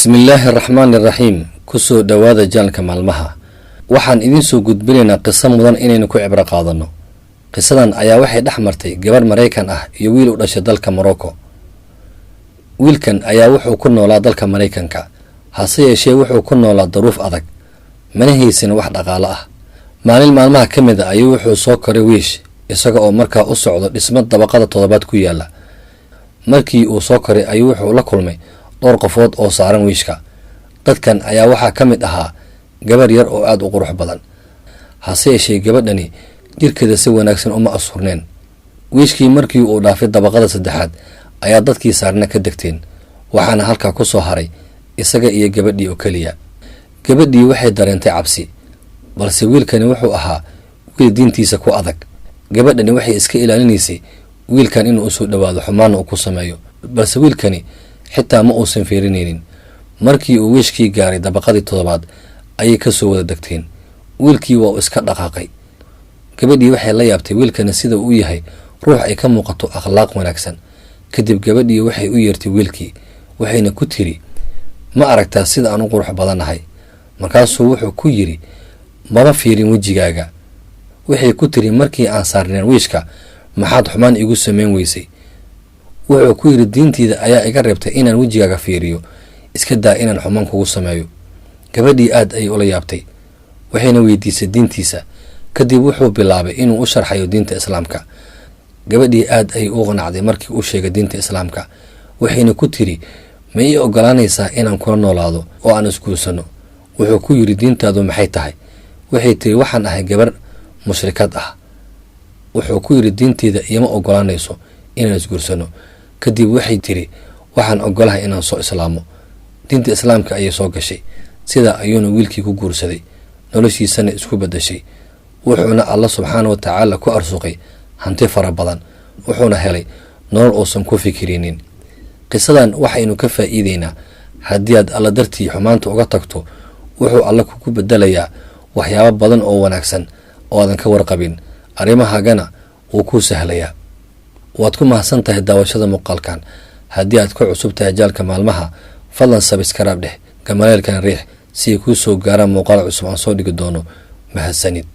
Bismillaahi araxmaani araxiim. Kusoo dhowaada channelka maalmaha. Waxaan idiin soo gudbinaynaa qiso mudan inaynu ku cibro qaadanno. Qisadan ayaa waxay dhex martay gabarh Maraykan ah iyo wiil u dhashay dalka Morocco. Wiilkan ayaa wuxuu ku noolaa dalka Maraykanka, hase yeeshee wuxuu ku noolaa daruuf adag, mana haysan wax dhaqaalo ah. Maalin maalmaha ka mid a ayuu wuxuu soo koray wiish, isaga oo markaa u socdo dhismo dabaqada toddobaad ku yaala. Markii uu soo koray ayuu wuxuu la kulmay dhowr qofood oo saaran wiishka. Dadkan ayaa waxaa ka mid ahaa gabar yar oo aada u qurux badan, hase yeeshee gabadhani jirkeeda si wanaagsan uma asturneen. Wiishkii markii uu dhaafay dabaqada saddexaad ayaa dadkii saarna ka degteen, waxaana halkaa ku soo haray isaga iyo gabadhii oo keliya. Gabadhii waxay dareentay cabsi, balse wiilkani wuxuu ahaa wiil diintiisa ku adag. Gabadhani waxay iska ilaalinaysay wiilkan inuu usoo dhowaado, xumaanna uu ku sameeyo, balse wiilkani xitaa ma uusan fiirinaynin. Markii uu wiishkii gaaray dabaqadii toddobaad ayay kasoo wada degteen. Wiilkii waa uu iska dhaqaaqay. Gabadhii waxay la yaabtay wiilkani sida uu yahay ruux ay ka muuqato akhlaaq wanaagsan. Kadib gabadhii waxay u yeertay wiilkii, waxayna ku tiri, "Ma aragtaa sida aan u qurux badannahay?" Markaasuu wuxuu ku yidhi, "Maba fiirin wejigaaga." Waxay ku tiri, "Markii aan saarneen wiishka maxaad xumaan igu samayn weysay?" Wuxuu ku yidhi, "Diinteyda ayaa iga reebtay inaan wejigaaga fiiriyo, iska daa inaan xumaan kugu sameeyo." Gabadhii aad ayay ula yaabtay, waxayna weydiisay diintiisa. Kadib wuxuu bilaabay inuu u sharxayo diinta Islaamka. Gabadhii aad ayay u qanacday markii uu sheegay diinta Islaamka, waxayna ku tiri, "Ma ii ogolaanaysaa inaan kula noolaado oo aan isguursano?" Wuxuu ku yidhi, "Diintaadu maxay tahay?" Waxay tiri, "Waxaan ahay gabar mushrikad ah." Wuxuu ku yidhi, "Diinteyda iima ogolaanayso inaan isguursano." Kadib waxay tiri, "Waxaan ogolahay inaan soo islaamo." Diinta Islaamka ayay soo gashay. Sidaa ayuuna wiilkii ku guursaday, noloshiisana isku bedashay, wuxuuna Alla subxaana wa tacaala ku arsuqay hanti fara badan, wuxuuna helay nolol uusan ku fikirinin. Qisadan waxaynu ka faa'iideynaa, haddii aad Alla dartii xumaanta uga tagto, wuxuu Alla kugu bedelayaa waxyaabo badan oo wanaagsan oo aadan ka warqabin, arrimahagana wuu kuu sahlayaa. Waad ku mahadsan tahay daawashada muuqaalkan. Haddii aad ku cusub tahay channelka maalmaha, fadlan subscribe dheh, gambaleelkan riix si ay kuu soo gaaraan muuqaal cusub aan soo dhigi doono. Mahadsanid.